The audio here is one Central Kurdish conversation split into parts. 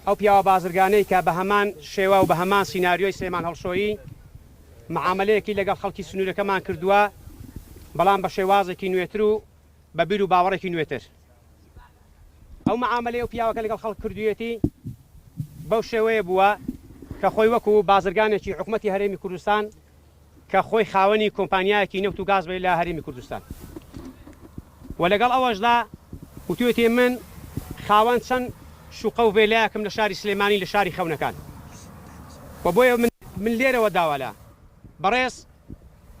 ئەو پیاوە بازرگانەی کە بە هەمان شێوە و بە هەمان سیناریۆی سلێمان هەڵشۆیی معامەلەیەکی لەگەڵ خەڵکی سنوورەکەمان کردووە، بەڵام بە شێوازێکی نوێتر و بە بیر و باوەڕێکی نوێتر. ئەو معامەلەی ئەو پیاوەکە لەگەڵ خەڵک کردوویەتی بەو شێوەیە بووە کە خۆی وەکو بازرگانێکی حکومەتی هەرێمی کوردستان کە خۆی خاوەنی کۆمپانیایەکی نەوت و گاز بێت لە هەرێمی کوردستان و لەگەڵ ئەوەشدا وتوێتی من خاوەن چەند شوقە و ڤێلایەکم لە شاری سلێمانی لە شاری خەونەکان و بۆیە من من لێرەوە داوا لە بەڕێز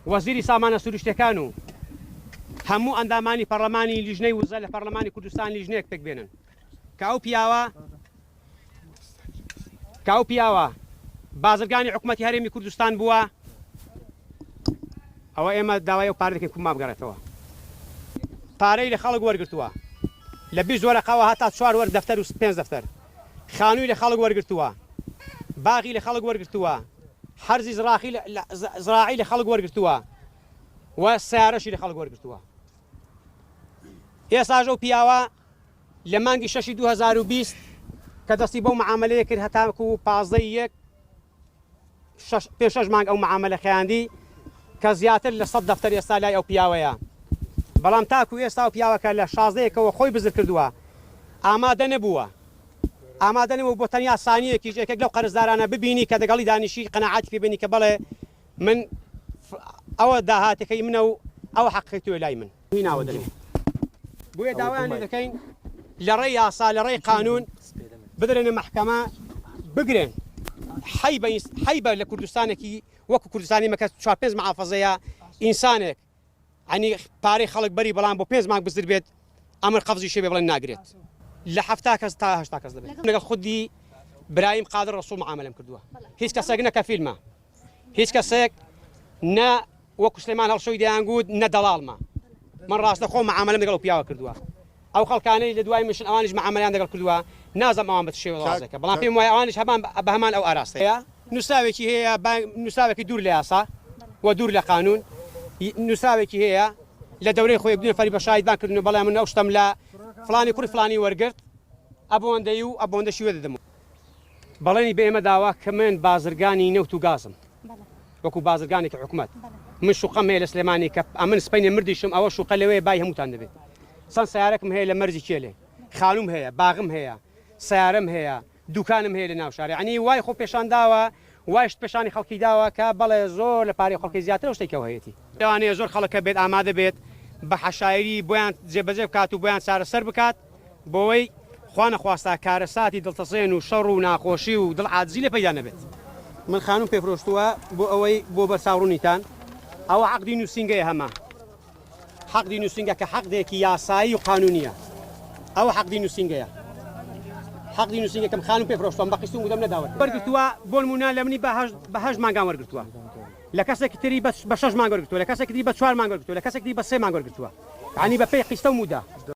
وەزیری سامانە سروشتیەکان و هەموو ئەندامانی پەڕلەمانی لیژنەی وزە لە پەڕلەمانی کوردستان لیژنەیەک پێک بێنن کە ئەو پیاوە کە ئەو پیاوە بازرگانی حکومەتی هەرێمی کوردستان بووە ئەوە ئێمە داوای ئەو پارە دەکەین کوما بگەڕێتەوە پارەی لە خەڵک وەرگتووە لە 20 وەرەقەوە هەتا چوار وەر دەفتەر و پێنج دەفتەر خانووی لە خەڵک وەرگتووە باغی لە خەڵک وەرگتووە حەرزی زراخی زراعی لە خەڵک وەرگتووە و سیارەشی لە خەڵک وەرگتووە ئێساش ئەو پیاوە لە مانگی شەشی 2020 کە دەستی بەو معاملەیە کرد هەتاکو 15 یەک پێ شەش مانگ ئەو معاملە خەیاندی کە زیاتر لە 100 دەفتەر ئێستا لای ئەو پیاوەیە بەڵام تاکو ئێستا و پیاوەکە لە شازدەیەکەوە خۆی بزر کردووە ئامادە نەبووە ئامادە نەبوو بۆ تەنیا سانیەکیش یەکێک لەو قەرزدارانە ببینی کە دەگەڵی دانیشی قەناعەتی پێ بێنی کە بەڵێ من ئەوە داهاتەکەی منە و ئەوە حەقەکەی تۆیە لای من. هیناوە دەرێ بۆیە داوایان لێ دەکەین لە ڕێی یاسا لە ڕێی قانون بدرێنە مەحکەمە بگرێن حەیبە حەیبە لە کوردستانێکی وەکو کوردستانی مەکە چوار پێنج محافەزەیە ئینسانێک عنی پارەی خەڵک بەری بەڵام بۆ پێنج مانگ بزر بێت ئەمر قەفزی شێ بێ بڵێن ناگرێت لە 70 کەس تا 80 کەس دەبێت لەگەڵ خودی برایم قادر ڕەسوڵ معاملەم کردووە هیچ کەسێک نە کەفیلمە هیچ کەسێک نە وەکو سلێمان هەڵشۆی دەیانگوت نە دەڵاڵمە من ڕاستە خۆم معاملەم لەگەڵ پیاوە کردووە ئەو خەڵکانەی لە دوای مشن ئەوانیش معاملیان دەگەڵ کردووە نازم ئەوان بە چ شێوازێکە بەڵام پێم وایە ئەوانیش هەمان بە هەمان ئەو ئاراستەیە نووسراوێکی هەیە نووسراوێکی دوور لە یاسا و دوور لە قانون نووسراوێکی هەیە لە دەورەی خۆی دوو نەفەری بە شاهید بانگ کردن و بەڵێ من ئەو شتەم لە فڵانی کوڕی فڵانی وەرگرت ئەبۆندەی و ئەبۆندەشی وێ دەدەم. بەڵێنی بە ئێمە داوە کە من بازرگانی نەوت و گازم وەکو بازرگانێکی حکومەت من شوقەم هەیە لە سلێمانی کە ئەمن سپەینێ مردیشم ئەوە شوقە لەوێ بای هەمووتان دەبێت چەند سیارەکم هەیە لە مەرزی کێلێ خانوم هەیە باغم هەیە سیارەم هەیە دوکانم هەیە لە ناو شار یەعنی وای خۆ پێشان داوە وای شت پێشانی خەڵکی داوە کە بەڵێ زۆر لە پارەی خەڵکی زیاتر ئەو شتەی کە هەیەتی. لەوانەیە زۆر خەڵک هەبێت ئامادە بێت بە حەشایری بۆیان جێبەجێ بکات و بۆیان چارەسەر بکات بۆوەی خوا نەخواستە کارەساتی دڵتەزێن و شەڕ و ناخۆشی و دڵ عاجزی لێ پەیدا نەبێت. من خانوم پێ فرۆشتووە بۆ ئەوەی بۆ بەرچاوڕوونیتان ئەوە عەقدی نووسینگەیە هەمە. حەقدی نووسینگە کە حەقدێکی یاسایی و قانونیە ئەوە حەقدی نووسینگەیە حەقدی نووسینگەکەم خانم پێ فرۆشتم بە قیستم ودەم نەداوە وەرگرتووە بۆ نمونە لە منی بە هەشت مانگان وەرگرتووە لە کەسێکی تری بە شەش مانگ وەرگرتووە لە کەسێکی تری بە چوار مانگ وەرگرتووە لە کەسێکی تری بە سێ مانگ وەرگرتووە یعنی بە پێی قیستە و مودا.